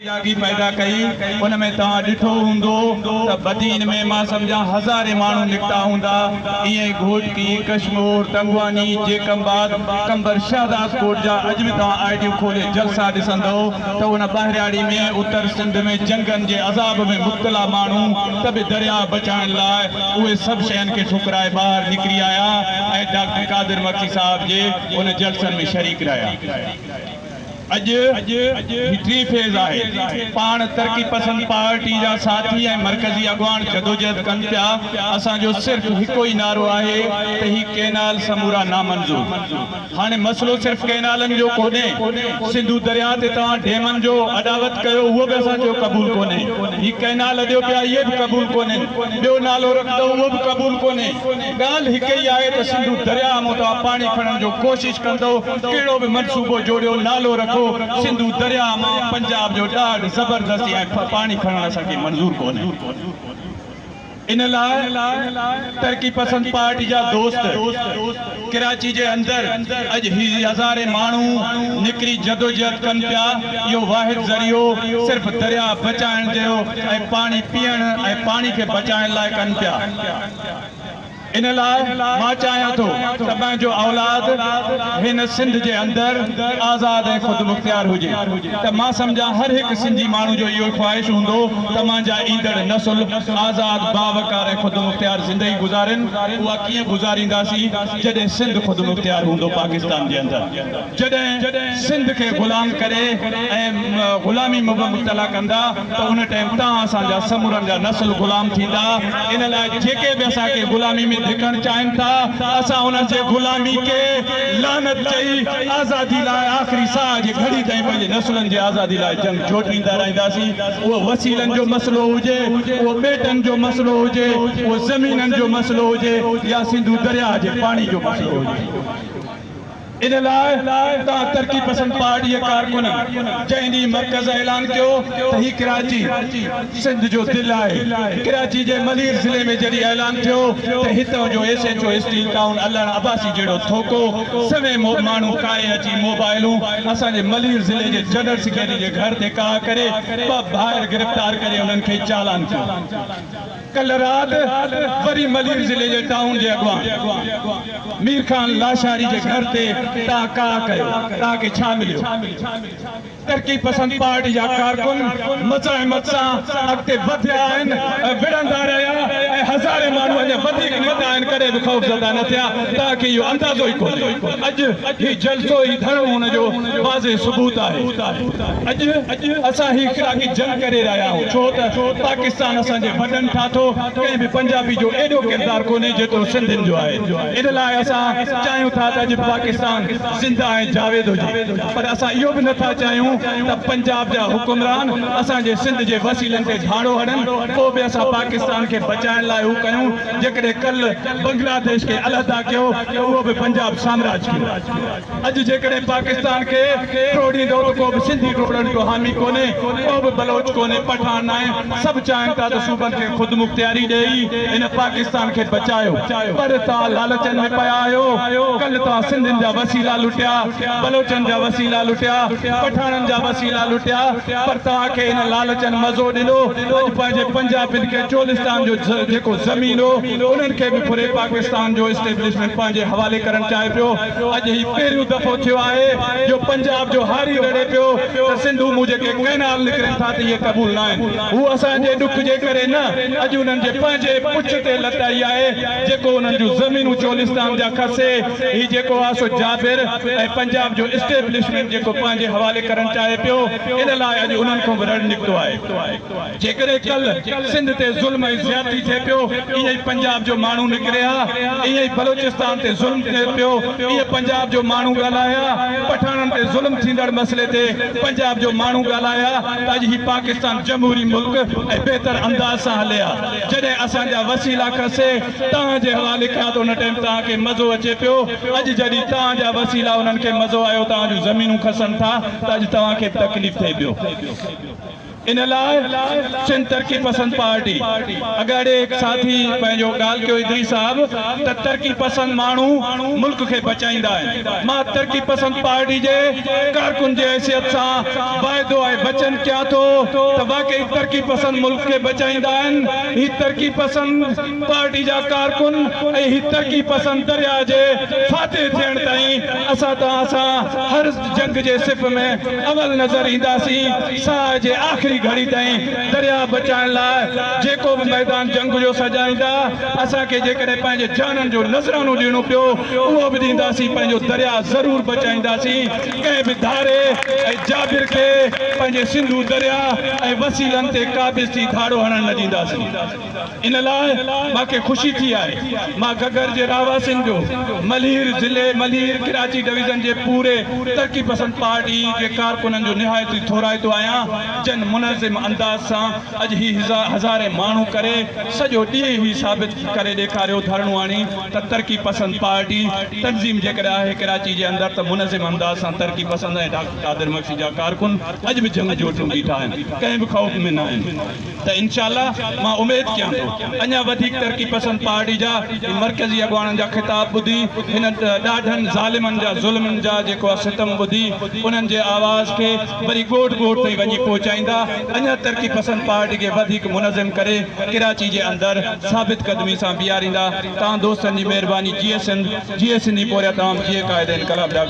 جاڳي پيدا ڪئي، ان ۾ توهان ڏٺو هوندو ته بدين ۾ مان سمجهان هزارين ماڻهو نڪتا هوندا، ائين ئي گهوٽڪي، ڪشمور، تنگواني، جيڪب آباد، قمبر شهدادڪوٽ جا اڄ به توهان آء ڊيون کولي جلسا ڏسندؤ ته ان ٻاهرياڙي ۾ اتر سنڌ ۾ جنگن جي عذاب ۾ مبتلا ماڻهو ته به درياء بچائڻ لاء اهي سڀ شين کي ٺڪرائي ٻاهر نڪري آيا ۽ ڊاڪٽر قادر مگسي صاحب جي ان جلسن ۾ شريڪ رهيا. اڄ هي ٽين فيز آهي. پاڻ ترقي پسند پارٽي جا ساٿي ۽ مرڪزي اڳواڻ جدوجهد ڪن پيا. اسان جو صرف هڪو ئي نعرو آهي ته هي ڪئنال سمورا نامنظور. هاڻي مسئلو صرف ڪئنالن جو ڪونهي. سنڌو درياء تي توهان ڊيمن جو اڏاوت ڪيو اهو به اسان چيو قبول ڪونهي. هي ڪئنال اڏيو پيا اهي به قبول ڪونهن. ٻيو نالو رکندؤ اهو به قبول ڪونهي. ڳالهه هڪ ئي آهي ته سنڌو درياء مون توهان پاڻي کڻڻ جو ڪوشش ڪندؤ، ڪهڙو به منصوبو جوڙيو، نالو رکو، سنڌو درياء مان پنجاب جو ڏاڍ زبردستي ۽ پاڻي کڻڻ اسان کي منظور ڪونهي. ان لاء ترقي پسند پارٽي جا دوست ڪراچي جي اندر اڄ هي هزارين ماڻهو نڪري جدوجهد ڪن پيا، اهو واحد ذريعو صرف درياء بچائڻ جو ۽ پاڻي پيئڻ ۽ پاڻي کي بچائڻ لاء ڪن پيا. ان لاء مان چاهيان ٿو ته پنهنجو اولاد هن سنڌ جي اندر آزاد ۽ خودمختيار هجي ته مان سمجهان هر هڪ سنڌي ماڻهو جو اهو خواهش هوندو ته مانجا ايندڙ نسل آزاد، باوقار ۽ خودمختيار زندگي گذارين. اها ڪيئن گذارينداسين جڏهن سنڌ خودمختيار هوندو پاڪستان جي اندر جڏهن سنڌ کي غلام ڪري ۽ غلامي مبتلا ڪندا ته ان ٽائيم تان اسان جا سمورن جا نسل غلام ٿيندا ان لاء جيڪي به اسان کي غلامي ۾ ڌڪڻ چاهين ٿا اسان انهن جي غلامي کي لعنت چئي آزادي لاء آخري ساهه جي گهڙي تائين پنهنجي نسلن جي آزادي لاء جنگ جوٽيندا رهنداسين اهو وسيلن جو مسئلو هجي اهو ٻيٽن جو مسئلو هجي اهو زمينن جو مسئلو هجي يا سنڌو درياهه جي پاڻي جو مسئلو هجي. ان لاء توهان ترقي پسند پارٽي جي ڪارڪنن جنهن ڏينهن مرڪز اعلان ڪيو ته هي ڪراچي سنڌ جو دل آهي، ڪراچي جي ملير ضلعي ۾ جڏهن اعلان ٿيو ته هتان جو S H O steel town Allan Abbasi جهڙو ٿوڪو سوين ماڻهو ڪاهي اچي موبائلون اسان جي ملير ضلعي جي جنرل سيڪريٽري جي گهر تي ڪاهه ڪري ٻه ڀائر گرفتار ڪري انهن کي چالان ڪيو. ڪلهه رات وري ملير ضلعي جي ٽائون جي اڳواڻ مير خان لاشاري جي گهر تي تان ڪاهه ڪيو، تان کي ڇا مليو؟ ترقي پسند پارٽي جا ڪارڪن مزاحمت سان اڳتي وڌيا آهن ۽ وڙهندا رهيا ۽ هزارين ماڻهو اڃا وڌيڪ نڪتا آهن ڪڏهن به خوفزده نه ٿيا، تان کي اهو اندازو ئي ڪونهي. اڄ هي جلسو هي ڌرڻو ان جو واضح ثبوت آهي. اڄ اسان هي اخلاقي جنگ ڪري رهيا آهيون ڇو ته پاڪستان اسان جي وڏن ٺاٿو، ڪنهن به پنجابي جو ايڏو ڪردار ڪونهي جيترو سنڌين جو آهي، ان لاء اسان چاهيون ٿا ته اڄ پاڪستان زنده ۽ جاويد هجي پر اسان اهو به نٿا چاهيون ته پنجاب جا حڪمران اسان جي سنڌ جي وسيلن تي ڌاڙو هڻن پوء به اسان پاڪستان کي بچائڻ لاء هو ڪيون، جيڪڏهن ڪلهه بنگلاديش کي علحده ڪيو ته اهو به پنجاب سامراج ڪيو. اڄ جيڪڏهن پاڪستان کي ٽوڙيندو ته ڪو به سنڌي ٽوڙڻ جو حامي ڪونهي، ڪو به بلوچ ڪونهي، پٺاڻ ناهي، سڀ چاهين ٿا ته صوبن کي خودمختياري ڏيئي هن پاڪستان کي بچايو پر توهان لالچن ۾ پيا آهيو، ڪلهه توهان سنڌين جا وسيلا لٽيا، بلوچن جا وسيلا لٽيا، پٺاڻن جا وسيلا لٽيا پر توهان کي هن لالچن مزو ڏنو، اڄ پنهنجي پنجابين کي چولستان جو جيڪو زمين هو انهن کي به ڦري پاڪستان جو اسٽيبلشمينٽ پنهنجي حوالي ڪرڻ چاهي پيو. اڄ هي پهريون دفعو ٿيو آهي جو پنجاب جو هاري رڙي پيو ته سنڌو مون جيڪي ڪئنال نڪرن ٿا ته اهي قبول ناهن. هو اسان جي ڏک جي ڪري نه اڄ انهن جي پنهنجي پڇ تي لت آئي آهي جيڪو انهن جون زمينون چولستان جا کسي هي جيڪو آهي سو جابر ۽ پنجاب جو اسٽيبلشمينٽ جيڪو پنهنجي حوالي ڪرڻ چاهي پيو ان لاء اڄ انهن کان به رڙ نڪتو آهي. جيڪڏهن ڪلهه سنڌ تي ظلم ۽ زيادتي ٿئي پيو ائين ئي پنجاب جو ماڻهو نڪري ها، ائين ئي بلوچستان تي ظلم ٿئي پيو ائين پنجاب جو ماڻهو ڳالهائي ها، پٺاڻن تي ظلم ٿيندڙ مسئلي تي پنجاب جو ماڻهو ڳالهائي ها ته اڄ هي پاڪستان جمهوري ملڪ ۽ بهتر انداز سان هلي ها. جڏهن اسان جا وسيلا کسي توهان جي حوالي ڪيا ته ان ٽائيم توهان کي مزو اچي پيو، اڄ جڏهن توهان جا وسيلا انهن کي مزو آيو توهان جون زمينون کسن ٿا ته اڄ توهان کي به تڪليف ٿئي پيو. ان لاء سنڌ ترقي پسند پارٽي اڳاڙي هڪ. ساٿي پنهنجو ڳالهه ڪيو ادريس صاحب ته ترقي پسند ماڻهو ملڪ کي بچائيندا آهن. مان ترقي پسند پارٽي جي ڪارڪن جي حيثيت سان واعدو ۽ وچن ڪيان ٿو ته واقعي ترقي پسند ملڪ کي بچائيندا آهن. هي ترقي پسند پارٽي جا ڪارڪن ۽ هي ترقي پسند درياء جي فاتح ٿيڻ تائين اسان توهان سان هر جنگ جي صف ۾ اول نظر اينداسين. ساهه جي آخري گهڙي تائين درياء بچائڻ لاء جيڪو به ميدان جنگ جو سجائيندا، اسان کي جيڪڏهن پنهنجي جانن جو نذرانو ڏيڻو پيو، اهو به ڏينداسين، پنهنجو درياء ضرور بچائينداسين، ڪنهن به ڌاري ۽ جابر کي پنهنجي سنڌو درياء ۽ وسيلن تي قابض ٿي ڌاڙو هڻڻ نه ڏينداسين. ان لاء مان کي خوشي ٿي آهي. مان گهگهر جي رهواسين جو ملير ضلعي ملير ڪراچي ڊويزن جي پوري ترقي پسند پارٽي جي ڪارڪنن جو نهايت ئي ٿورائتو آهيان جن منظم انداز سان اڄ هي هزارين ماڻهو ڪري سڄو ڏينهن هي ثابت ڪري ڏيکاريو ڌرڻو آڻي ته ترقي پسند پارٽي تنظيم جيڪڏهن آهي ڪراچي جي اندر ته منظم انداز سان ترقي پسند ۽ ڊاڪٽر قادر مگسي جا ڪارڪن اڄ به جنگ جوٽيون بيٺا آهن ڪنهن به خوف ۾ نه آهن. ته انشاء الله مان اميد ڪيان ٿو اڃا وڌيڪ ترقي پسند پارٽي جا مرڪزي اڳواڻن جا خطاب ٻڌي هن ڏاڍن ظالمن جا ظلمن جا جيڪو آ ستم ٻڌي انهن جي آواز کي وري ڳوٺ ڳوٺ تائين وڃي پهچائيندا اڃا ترقي پسند پارٽي کي وڌيڪ منظم ڪري ڪراچي جي اندر ثابت قدمي سان بيهاريندا توهان دوستن جي مهرباني جيئي سنڌ جيئي سنڌي پورهيت عوام جيئي قائد انقلاب ڊاڪٽر.